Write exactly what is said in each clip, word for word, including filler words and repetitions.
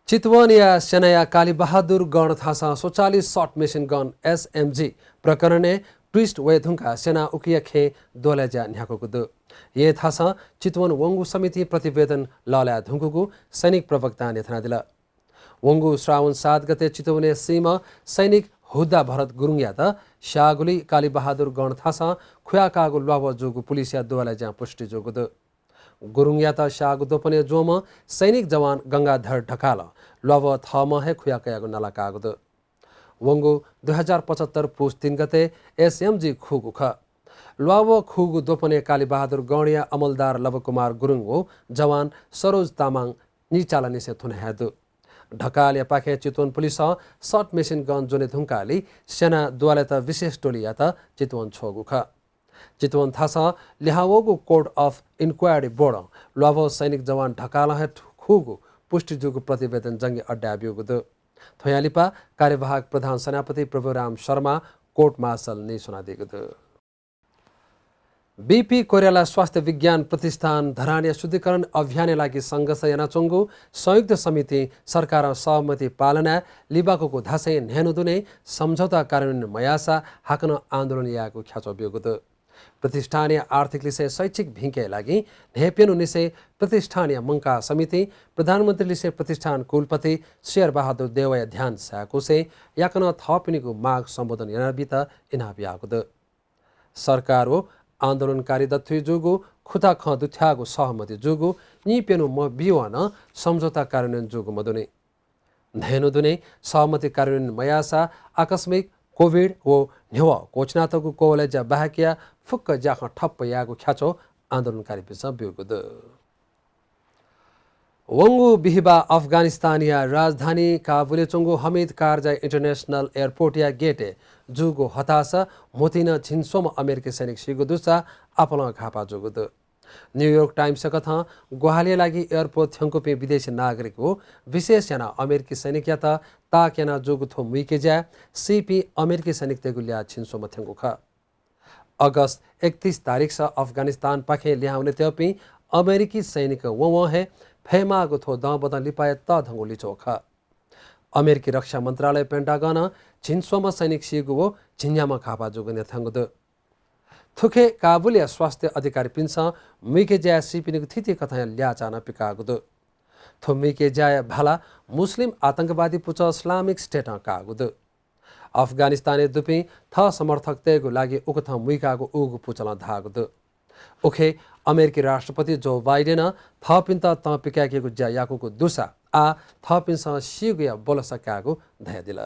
चितवनया सेनाया कालीबहादुर गण थासं स्वचालित short machine gun, एसएमजी, प्रकरणय् twist वये धुंकाः सेनां उकिया खँय् द्वहलय् ज्या न्ह्याकूगु दु। येँ थासं चितवन वंगु समितिं प्रतिवेदन लःल्हाये धुंकूगु सैनिक प्रवक्तां न्ह्यथनादिल। वंगु श्रावण सात गते चितवनय् सीम्ह सैनिक हुद्दा भरत गुरुङयात स्याःगुलिइ कालीबहादुर गण थासं खुयाकाःगु ल्वाभः जूगु पुलिसया द्वहलय् ज्यां पुष्टि जूगु दु। गुरुङयात स्याःगु द्वपनय् ज्वंम्ह सैनिक जवान गंगाधर ढकालं ल्वाभः थःम्हं हे खुयाकयागु नाला काःगु दु। वंगु दुई हजार पचहत्तर पुस तीन गते एसएमजी खूगु खः। ल्वाभः खूगु द्वपनय् कालीबहादुर गणया अमलदार लवकुमार गुरुङ व जवान सरोज तामाङ निचालानिसें थुने हये दु। ढकालया पाखें चितवन पुलिसं short machine gun ज्वने धुंकाःलि सेनां द्वालय्‌त विशेष टोलीयात चितवन छ्वःगु खः। चितवन थासं लिहां वःगु Court of Inquiry बोर्डं ल्वाभः सैनिक जवान ढकालं हे थु-, खूगु पुष्टि जूगु प्रतिवेदन जंगी अड्डाय् ब्यूगु दु। थ्वयां लिपा कार्यवाहक प्रधान सेनापति प्रभुराम शर्मां court martial नीस्वनादीगु दु। बीपी कोइराला स्वास्थ्य विज्ञान प्रतिष्ठान धरानया शुद्धिकरण अभियानया लागि संघर्ष यानाच्वंगु संयुक्त समितिं सरकारं सहमति पालनाय् लिबाकूगु धासें न्हय्न्हु दुने सम्झौता कार्यान्वयन मयाःसा हाकनं आन्दोलन यायेगु ख्याच्वः ब्यूगु दु। प्रतिष्ठानया आर्थिक लिसें शैक्षिक भिंकेया लागि न्हय्प्यन्हु निसें प्रतिष्ठानया मंकाः समितिं प्रधानमन्त्री लिसें प्रतिष्ठान कुलपति शेर बहादुर देवाया ध्यान साय्‌कुसें याकनं थःपिनिगु माग सम्बोधन यानाबीत इनाप याःगु दु। सरकार व आन्दोलनकारी दथुइ जूगु खुता खँ दुथ्याःगु सहमति जूगु निइप्यन्हु मबिवं नं सम्झौता कार्यान्वयन जूगु मदुनि। न्हय्न्हु दुने सहमति कार्यान्वयन मयाःसा आकस्मिक कोभिड व न्ह्यवः क्वःछिनातःगु कोहलय् ज्या बाहेकया फुक्क ज्याखँ ठप्प यायेगु ख्याच्वः आन्दोलनकारीपिन्सं ब्यूगु दु। वंगु बिहिबाः अफगानिस्तानया राजधानी काबुलय् च्वंगु हमिद कारजाई इन्टरनेसनल एयरपोर्टया गेटय् जूगु हतास म्हुतुइ नं झिंस्वम्ह अमेरिकी सैनिक सीगु दुसा आपालं घाःपाः जूगु दु। न्यूयोर्क टाइम्सया कथं ग्वाहालिया लागि एयरपोर्ट थ्यंकूपिं विदेशी नागरिक व विशेष यानाः अमेरिकी सैनिकयात ताक याना जूगु थ्व मुइके ज्याय् सीपिं अमेरिकी सैनिकतय्गु ल्याः झिंस्वम्ह थ्यंगु खः। अगस्त एकतिस तारिखस अफगानिस्तानपाखें लिहां वनेत्यंपिं अमेरिकी सैनिक वंवं हे फयेमाःगु थ्व दँबदँ लिपा हे तःधंगु लिच्वः खः। अमेरिकी रक्षा मन्त्रालय पेन्टागनं झिंस्वम्ह सैनिक सीगु व झिंन्याम्ह घाःपाः जूगु न्ह्यथंगु दु। थुखे काबुलया स्वास्थ्य अधिकारीपिन्सं मुइके ज्याय् सीपिनिगु थीथी कथंया ल्याःचाः नं पिकाःगु दु। थ्व मुइके ज्याया भाला मुस्लिम आतंकवादी पुचः इस्लामिक स्टेटं काःगु दु। अफगानिस्तानय् दुपिं थः समर्थकतय्गु लागि उकथं मुइकाःगु उगु पुचलं धाःगु दु। उखे अमेरिकी राष्ट्रपति जो बाइडेनं थःपिन्त तं पिकाय्केगु ज्या याकूगु दुसा आः थःपिन्सं सीगुया ब्वलसा कायेगु धयादिल।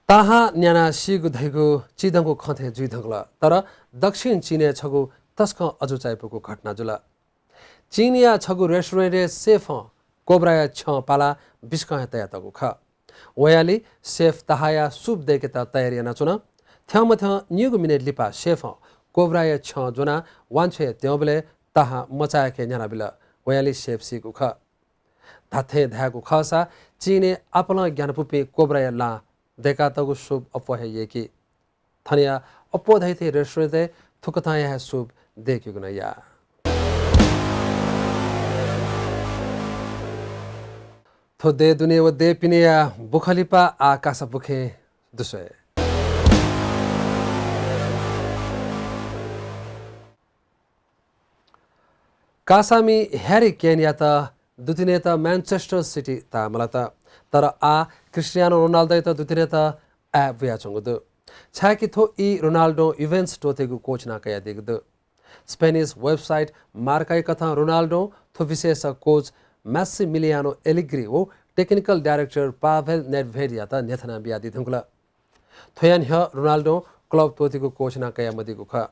ताहां न्यानाः सीगु धइगु चिधंगु खँ थें जुइ धुंकल, तर दक्षिण चीनय् छगू तसकं अजू चायापुगु घटना जुल। चीनया छगू रेस्टुरेन्टय् सेफं कोब्राया छ्यं पालाः बिस्कं हे तयातःगु खः। वयालि सेफ ताहाया सुप दय्केत तयारी यानाच्वन। थ्यंमथ्यं निगू मिनेट लिपा सेफं कोब्राया छ्यं ज्वनाः वांछ्वये त्यंबलय् ताहां मचाय्के न्यानाबिल। वयालि सेफ सीगु खः। धात्थें धायेगु खःसा चीनय् आपालं ग्यानापुपिं कोब्राया लां दय्कातःगु सुप अप्वः हे यय्की। थनया अप्वः धइथें रेस्टुरेन्टय् थुकथंया हे सुप दय्केगु नं याः। थ्व देय् दुने व देय् पिनेया बुखँ लिपा आः कासा बुखें दुस्वये। कासामि ह्यारी केनयात दुतिनेत म्यानचेस्टर सिटी ताःमलात। तर आः क्रिस्टियानो रोनाल्डोयात दुतिनेत आय् बुयाच्वंगु दु। छाय्कि थ्व ई रोनाल्डों युभेन्टस त्वःतेगु क्वःछिना कयादीगु दु। स्पेनिस वेबसाइट मार्काया कथं रोनाल्डों थ्व विषयस कोच मासिमिलियानो एलिग्री व टेक्निकल डाइरेक्टर पाभेल नेडभेडयात न्ह्यथना बियादी धुंकल। थ्वया न्ह्यः रोनाल्डों क्लब त्वःतेगु क्वःछिना कयामदीगु खः।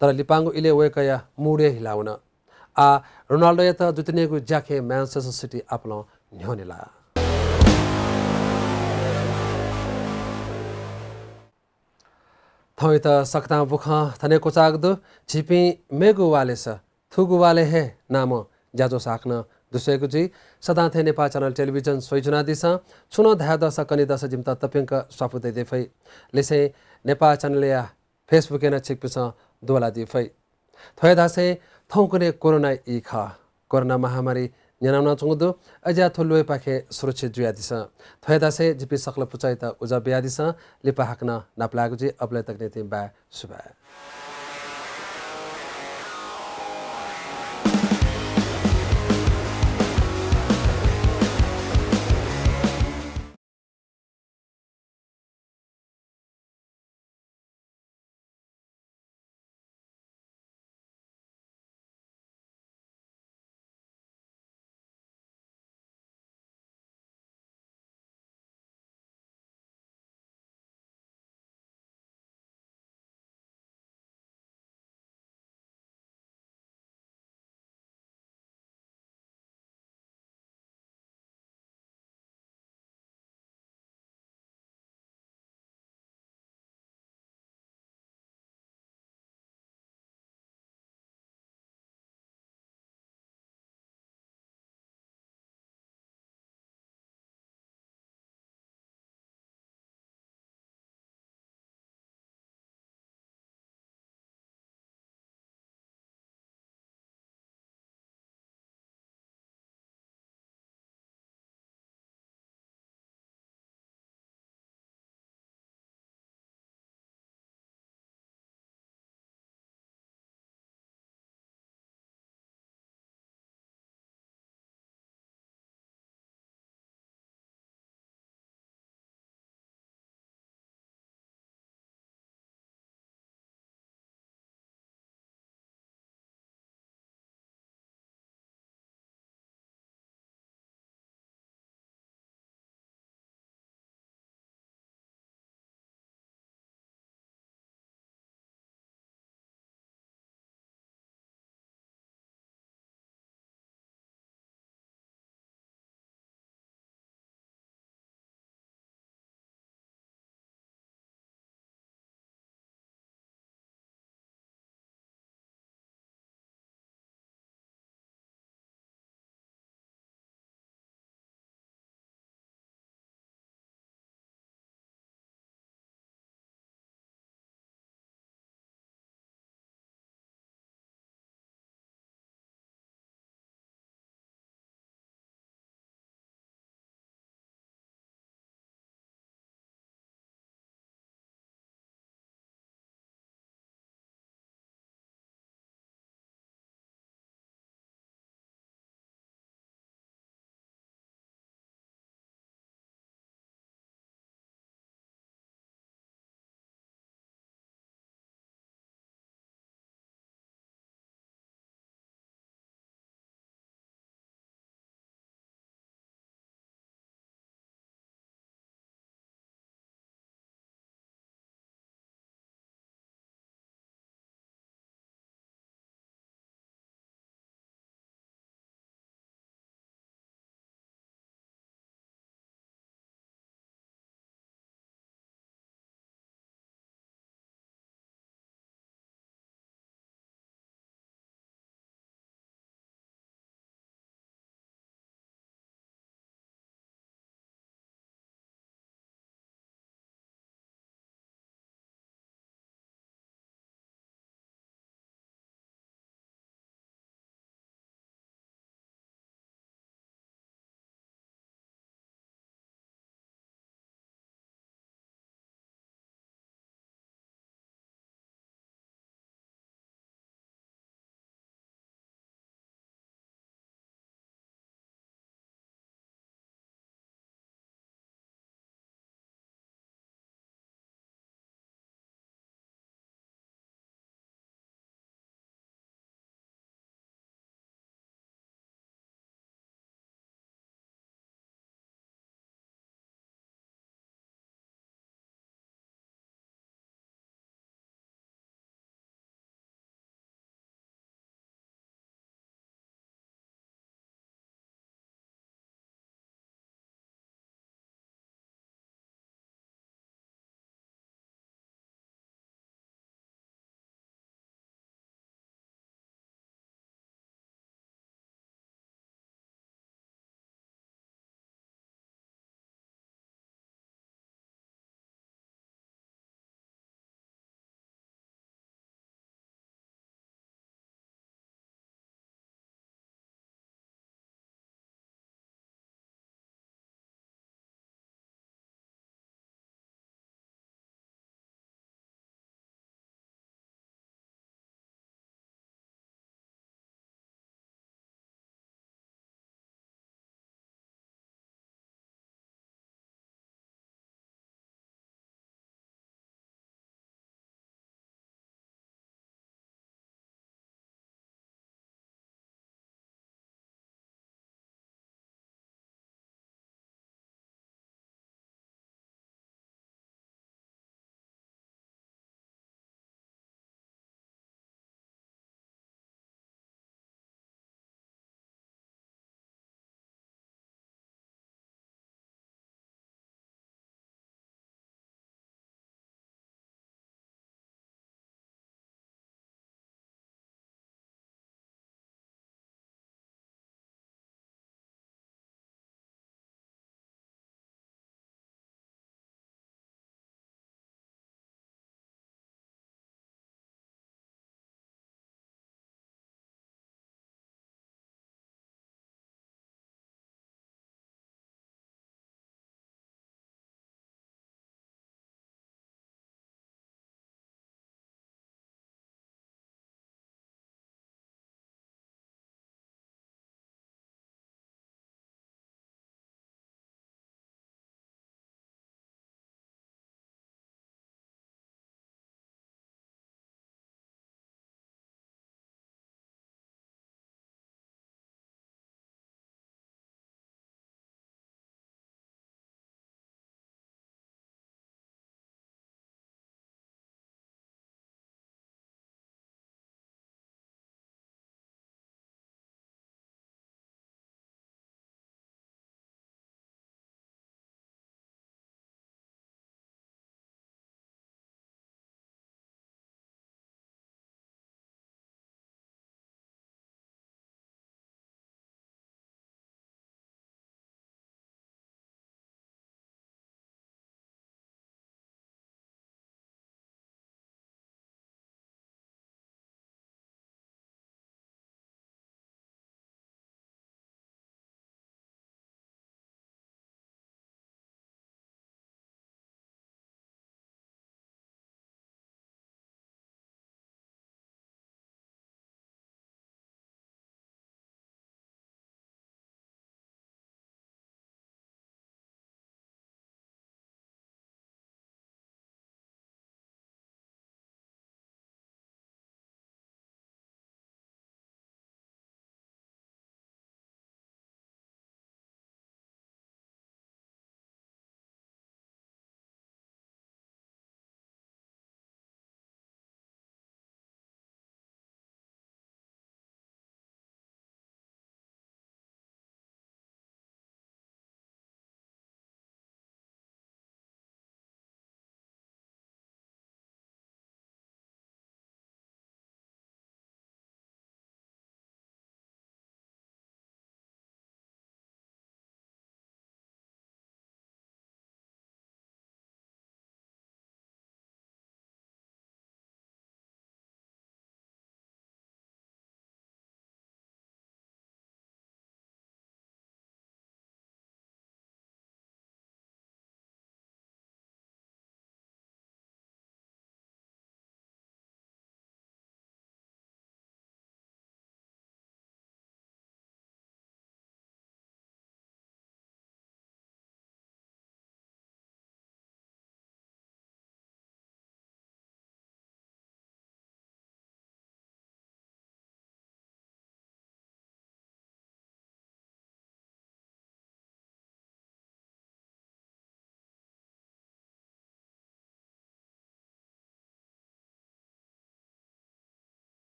तर लिपांगु इलय् वय्कःया मुड हे हिला वन। आः रोनाल्डोयात दुतिनेगु ज्याखँय् म्यानचेस्टर सिटी आपालं न्ह्यःने लाः। थौंयात सकतां बुखँ थन हे क्वचाःगु दु। झीपिं मेगु वालय्स थुगु वालय् हे नामं ज्याझ्वः हाकनं दुस्वयेगु जुइ। सदां थें नेपाः च्यानल टेलिभिजन स्वयाच्वनादिसँ। छुं नं धायेदःसा कनेदःसा जिमित तप्यंक स्वापू दयेके फइ। लिसें नेपाः च्यानलया Facebook-य् नं छिकपिन्सं दुवालादी फइ। थ्व हे धासें थौंकन्हय् कोरोनाया ई खः। कोरोना महामारी न्यनावनाच्वंगु दु। अज्याः थ्व ल्वय्‌पाखें सुरक्षित जुयादिसँ। थ्वयादासय् जिपिं सकल पुचःयात उजं बियादिसँ। लिपा हाकनं नापलायेगु जुइ। अबलय् तक निंतिं बाय्, सुभाय्।